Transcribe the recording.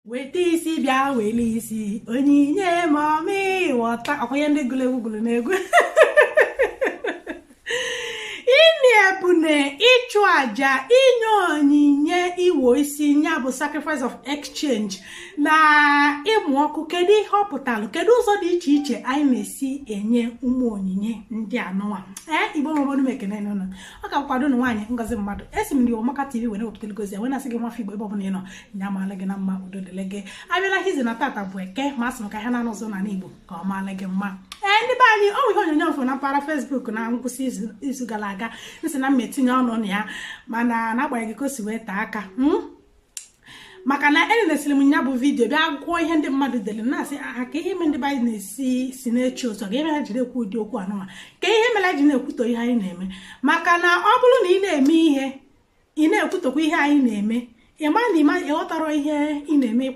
Weta isi, bịa wele isi, onyinye mami wọta. Ọkwa ihe ndị gụrụ egwu gụrụ n'egwu. Ịnị ebune, ịchụ àjà, inye onyinye, iwo isi, ya bụ sacrifice of exchange, na ịmụ ọkụ, kedu ihe ọ pụtalụ? Kedu ụzọ dị iche iche anyị na-esi enye ụmụ onyinye ndị anụnwa? Ee, Igbo mọbọdụ, m ekene n'ụlọ. Ọ ka kwado ụnụ nwaanyị Ngozi Mmadụ. Esi m ndị Ọmaka TV were wepụtara gozi ya, wee na-asị gị, nwafọ Igbo, ebe ọbụla ị nọ, nya maala gị na mma, udo dịrị gị. Abịala hizi na tata bụ Eke, ma asị m ka ha na ụzọ n'ala Igbo ka ọ maala gị mma. Ee, ndị be anyị, ọ bụ ihe onyonyo mfụ na mpaghara Facebook na ngwụsị izu gara aga, nsị na mma etinye ọnụ na ya, mana n'agbanyeghị ka o si wee taa aka, maka na enenesịrị m ya bụ video, bịa gụọ ihe ndị mmadụ dere, na-asị aha ka ihe mere ndị be anyị na-esi si na-eche ụzọ, ka ihe mere ha jiri ekwu ụdị okwu anụnwa, ka ihe mere anyị ji na-ekwutọ ihe anyị na-eme. Maka na ọ bụrụ na ị na-eme ihe, ị na-ekwutọkwa ihe anyị na-eme, ị ma na ịma ịghọtara ihe ị na-eme.